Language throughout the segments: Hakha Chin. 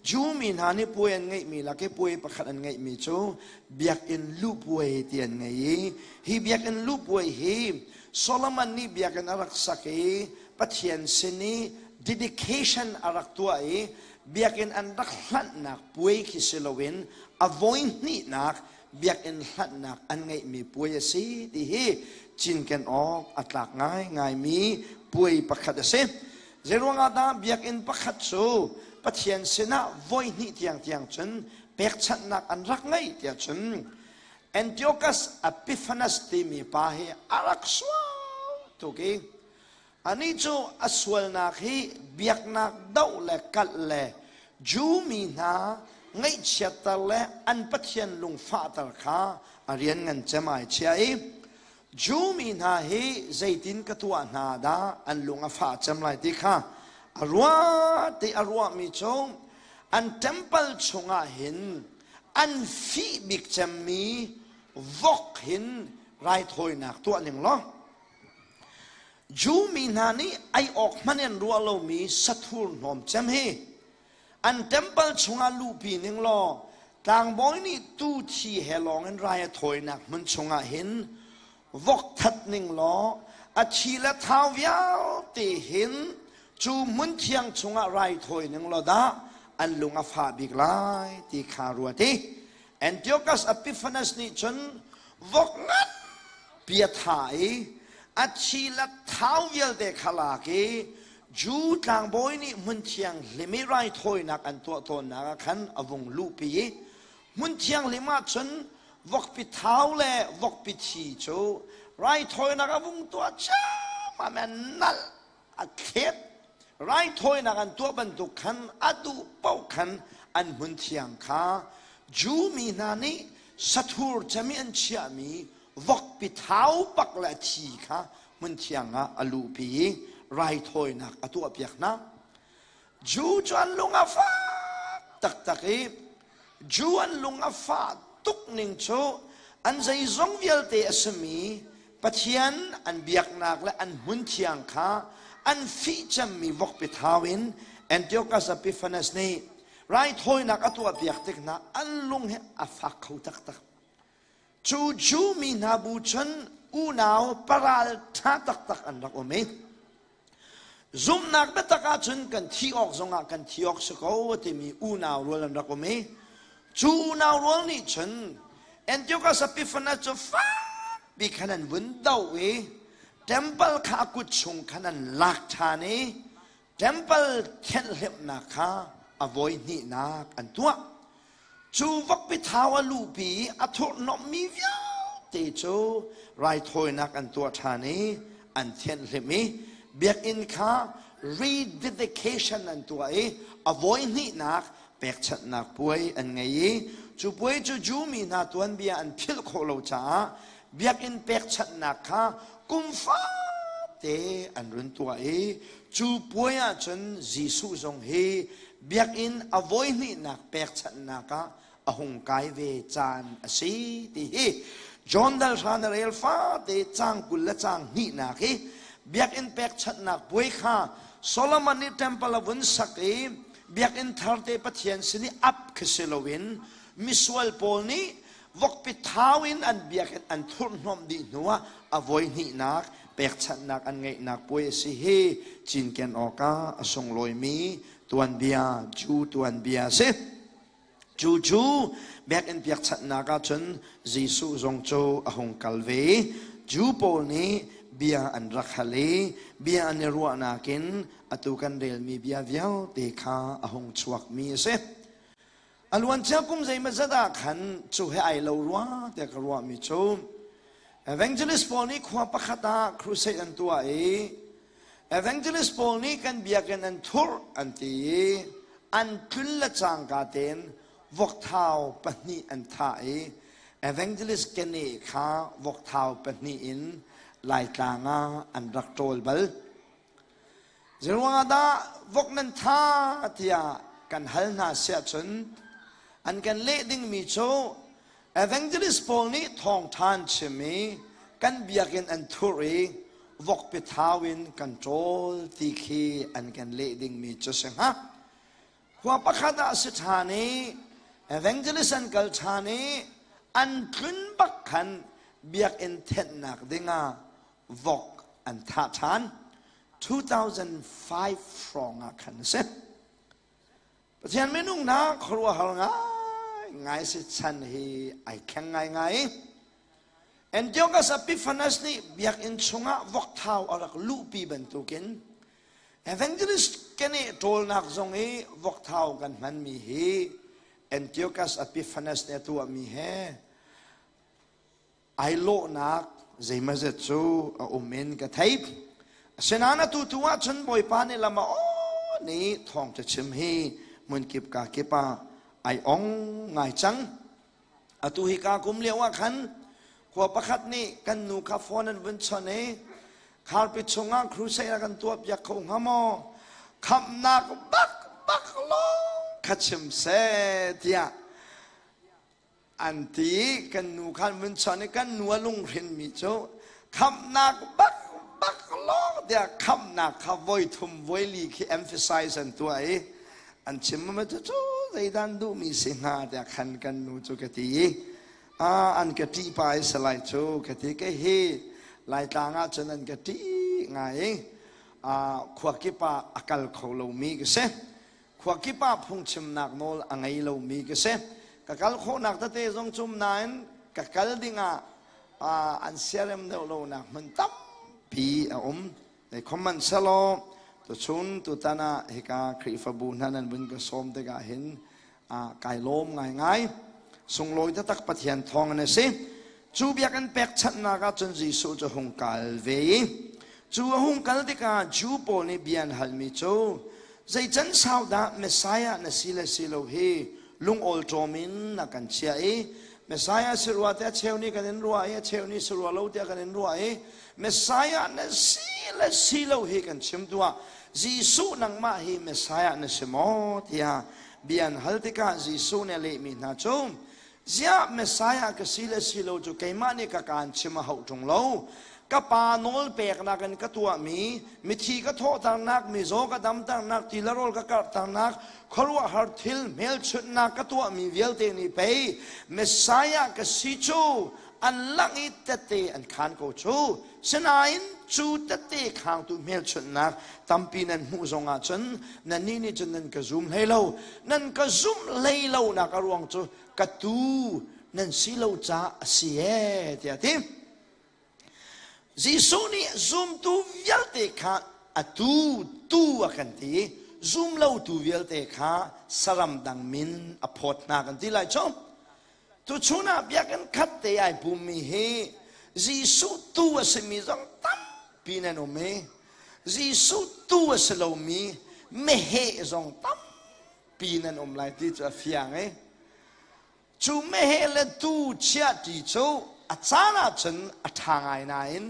Jew mi hna nih puai an ngeihmi lak i puai pakhat an ngeihmi cu biakinn luh puai ti an ngei i hi biakinn luh puai hi Solomon nih biakinn a rak sak i Pathian sin i dedication a rak tuah i biakinn an rak hlanhnak puai khi si loin a voi hnihnak biakinn hlanhnak an ngeihmi puai a si ti hi cinken awk a tlak ngaingaimi puai pakhat a si. Zeiruangah dah biakinn pakhat cu Pathian sinah voi hnih tiangtiang cun pekchanhnak an rak ngeih tiah cun Antiochus Epiphanes timi pa hi a rak sual tuk i anih cu a sualnak hi biaknak doh le kalh le Jew mi hna ngaihchiatter le an Pathian lungfahter kha a rian ngan cem ai chia i Jew mi hna hi zeitin ka tuah hna dah an lung a fah cem lai ti kha a ruah ti a ruahmi cu an temple chungah hin an fih bik cemmi vok hin raithawinak tuah ning law Jew mi hna nih ei awk hmanh in ruah lomi sathur hnawm cem hi An temple chungah luhpi ning law tlangbawi nih tuu thi he lawng in rai a thawinak hmun chungah hin vok that ning law a thi le thau vialte hin cu hmun thiang chungah rai thawi ning law dah an lung a fah bik lai ti kha ruat i Antiochus Epiphanes nih cun vok ngan pi a thah i a thi le thau vialte kha lak i Jew tlangbawi nih hmun thianghlim i raithawinak an tuah tawnnak ah khan a vung luhpi i hmun thianghlim ah cun vokpi thau le vokpi thi cu raithawinak a vung tuah ciammam i a nalh a thlet. Raithawinak an tuah bantuk khan a duh paoh khan an hmun thiang kha Jew mi hna nih sathur cem i an chiahmi vokpi thau pak le a thi kha hmunthiang ah a luhpi i raithawinak a tuahpiak hna. Jew cu an lung a fak taktak i Jew an lung a fah tuk ning cu an zeizong vialte a simi Pathian an biaknak le an hmunthiang kha an fih cemmi vokpi thau in Antiochus Epiphanes nih raithawinak a tuahpiak tik hna an lung hi a fak kho taktak. Cu Jew mi hna bu cun unau paral ṭha taktak an rak um i zumhnak biatak ahcun kan thi awk zongah kan thi awk si ko a timi unau rual an rak um i cu unau rual nih cun Antiochus Epiphanes cu fakpi khan an vun doh i temple kha a kut chung khan an lak ṭhan i temple thianhhlimhnak kha a voi hnihnak an tuah. Cu vokpi thau a luhpi i a thurhhnawmhmi vialte cu raithawinak an tuah ṭhan i an thianhhlimh i biakinn kha rededication an tuah i a voi hnihnak pekchanhnak puai an ngei i cu puai cu Jew mi hna tuanbia an philh khawh lo caah biakinn pekchanhnak kha kum fate an run tuah i cu puai ahcun Jesuh zong hi biakinn a voihnihnak pekchanhnak ah a hung kai ve caan a si ti hi John dal hra na rel fate caang 20 le caang hnihnak hi biakinn pekchanhnak puai kha Solomon nih temple a vun sak i biakinn tharte Pathian sin i ap khi si loin misual pawl nih vokpi thau in an biakinn an thurhhnawmh dih hnuah a voi hnihnak pekchanhnak an ngeihnak puai a si hi cinken awkah a sunglawimi tuanbia Jew tuanbia a si. Cu cu biakinn pekchanhnak ah cun Jesuh zong cu a hung kal ve. Jew pawl nih bia an rak hal i bia an i ruahnak in atu kan relmi bia vialte kha a hung chuakmi a si. A luancia kum zeimawzat ah khan cu he ai lo rua tiah ka ruahmi cu evangelist pawl nih khua pakhat ah crusade an tuah i evangelist pawl nih kan biakinn an thurh an ti i an tlun le cangka tein vokthau pahnih an thah i evangelist keneh kha vokthau pahnih in Laitlang ah an rak ṭawl bal. Zeiruangah dah vok nan tha tiah kan hal hna siah cun an kan leh dingmi cu evangelist pawl nih thawngṭha an chim i kan biakinn an thurh i vokpi thau in kan ṭawl ti khi an kan leh dingmi cu si hnga. Khua pakhat ah a si ṭhan i evangelist an kal ṭhan i an tlun bak khan biakinn thenhnak dingah vok an thah ṭhan. 2005 hrawng ah khan a si. Pathian minung hna khuaruahhar ngaingai si chan hi ai thleng ngaingai. Antiochus Epiphanes nih biakinn chungah vokthau a rak luhpi bantukin Evangelist keneh ṭawlnak zong i vokthau kan hmanmi hi Antiochus Epiphanes nih a tuahmi he ai lawhnak zeimazet cu a um in ka thei. Asinain atu tu ahcun Bawipa nih lam a aw nih thawngṭha chim hi hmunkip ka kip ah ai ong ngai cang. Atu hi ka kum lio ah khan khua pakhat nih kan nu kha phone an vun chawnh i kharpi chungah crusade a kan tuah piak kho hnga maw? Khamhnak bak bak lawng kha chim seh tiah an ti. Kan nu khan vun chawnh i kan nu a lunghrinmi cu khamhnak bak bak lawng tiah khamhnak kha voi thum voi li khi emphasize an tuah i an chim ma cu cu zeidan duhmi si hnga tiah khan kan nu cu ka ti i an ka ṭih pa i salai cu ka ti. Kei hi Laitlang ah cun an ka ṭih ngai i khua kip ah a kal kho lomi ka si, khua kip ah phungchimnak nawl a ngei lomi ka si. Ka kal khawhnak tete zong cum nain ka kal dingah an siarem deuh lonak hmun tampi a um. Khoman selaw tuchun tutan ah hika Khrihfabu hna nan vun ka sawm tikah hin kai lawm ngaingai. Sunglawi taktak Pathian thawng in a si. Cu biakinn pekchanhnak ah cun Jesuh cu hung kal ve i cu a hung kal tikah Jew pawl nih bia an halmi cu, zei can sau dah Messiah na si le si lo hi lungawlṭawm in na kan chiah i Messiah si rua tiah cheu nih kan in ruah i a cheu nih si rua lo tiah kan in ruah i Messiah na si le si lo hi kan chim tuah. Jesuh, nangmah hi Messiah na si maw tiah bia an hal tikah Jesuh nih a lehmi hna cu, ziah Messiah ka si le si lo cu keimah nih ka kaan chim a hauh ṭung lo. Ka pa nawl peknak in ka tuahmi mithi ka thawhternak, mizaw ka damternak, ti le rawl ka karhternak, khuaruahhar thil hmelchunhnak ka tuahmi vialte nih pei Messiah ka si cu an langh i tette an khaan ko cu. Sinain cu tette khangtu hmelchunhnak tampi nan hmuh zong ahcun nannih nih cun nan ka zum hlei lo. Nan ka zumh hlei lonak a ruang cu ka tuu nan si lo caah a si ee tiah a ti. Jesuh nih zumtu vialte kha a tuu tuu a kan ti. Zum lotu vialte kha saram dang min a phawt hna kan ti lai cu. Tuchun ah biakinn khat te ai pummi hi Jesuh tu a simi zong tampi nan um i Jesuh tu a si lomi meheh zong tampi nan um lai ti cu a fiang i cu meheh le tuu chiah ṭi cu a caan ahcun a ṭha ngai nain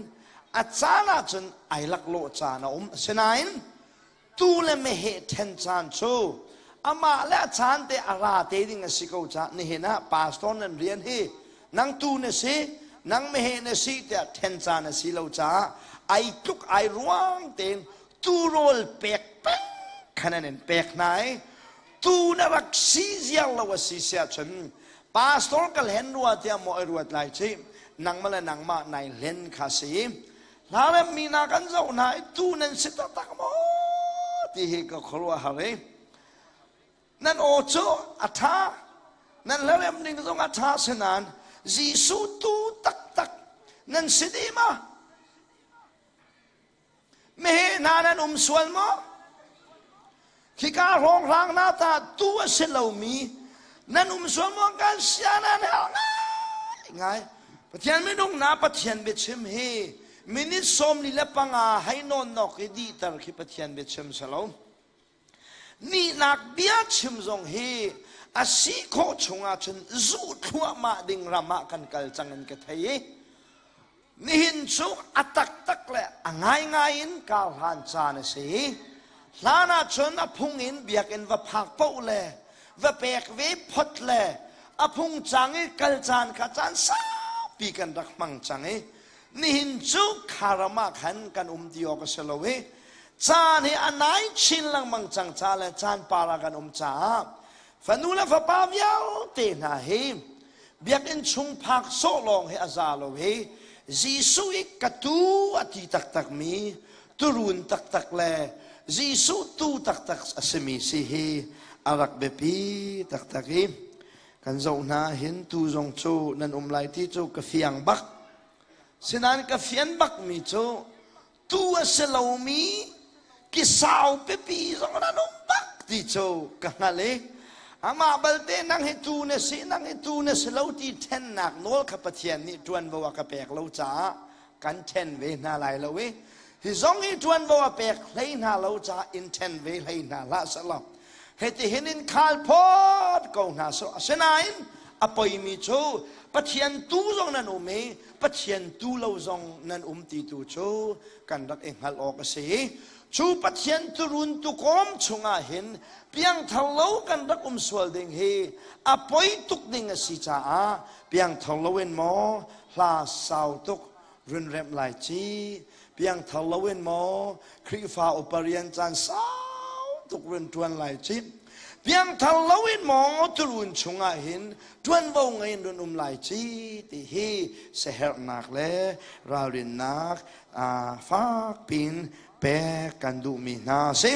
a caan ahcun ai laklawh caan a um. Asinain tuu le meheh ṭhen caan cu amah le a caan te a ra te ding a si ko caah nihin ah pastor nan rian hi nang tuu na si, nang meheh na si tiah ṭhen caan a si lo caah ai tluk ai ruang tein tuu rawl pek peng khan an in pek hna i tuu na rak si ziar lo a si siah cun pastor ka hlen rua tiah maw ai ruat lai ci, nangmah le nangmah nai hlen kha si. Hla remmi hna kan zoh hna i tuu nan si taktak maw ti hi ka khuaruahhar i nan aw cu a ṭha, nan hlarem ning zong a ṭha, sinain Jesuh tuu taktak nan si dih ma? Meheh hna nan um sual maw? Khika hrawnghrang hna ta tu a si lomi nan um sual maw? Kan sia nan herh ngai ngai. Pathian minung na Pathian biachim hi minute 45 hei nawn nok i dihter khi Pathian biachim si lo. Nihnak bia chim zong hi a si khawh chungah cun zuh thluahmah ding ram ah kan kal cang in ka thei i nihin cu a taktak le a ngaingai in kar hlan caan a si. Hlan ah cun a phung in biakinn va phak paoh le va pek ve phot le a phung cang i kal caan kha caan saupi kan rak hmang cang i nihin cu kha ram ah khan kan um ti awk a si lo i. Caan hi a nai chin lengmang cang ca le caan par ah kan um caah fanu le fapa vialte hna hi biakinn chung phak sawh lawng hi a za lo hi Jesuh i ka tu a ti taktakmi turun taktak le Jesuh tu taktak a simi si hi a rak biapi taktak i kan zoh hna hin tu zong cu nan um lai ti cu ka fiang bak. Sinain ka fian bakmi cu tu a si lomi kisau pipi zong nan um bak ti cu ka hngalh i amah balte nang hi tu na si nang hi tu na si lo ti ṭhennak nawl kha Pathian nih ṭuanvo a ka pek lo caah kan ṭhen ve hna lai lo i hi zong hi ṭuanvo a pek hlei hna lo caah in ṭhen ve hlei hna hlah selaw hiti hin in khal phawt ko hna seh. Asinain a poimi cu Pathian tu zong nan um i Pathian tu lo zong nan um ti tu cu kan rak i hngalh awk a si. Cu Pathian turun tukawm chungah hin piangthar lo kan rak um sual ding hi a poi tuk ding a si caah piangthar lo in maw hla sau tuk run remh lai ci piangthar lo in maw Khrihfa upa rian caan sau tuk run ṭuan lai ci piangthar lo in maw turun chungah hin ṭuanvo ngei in run um lai ci ti hi siaherhnak le ralrinnak fak pin pek kan duhmi hna si.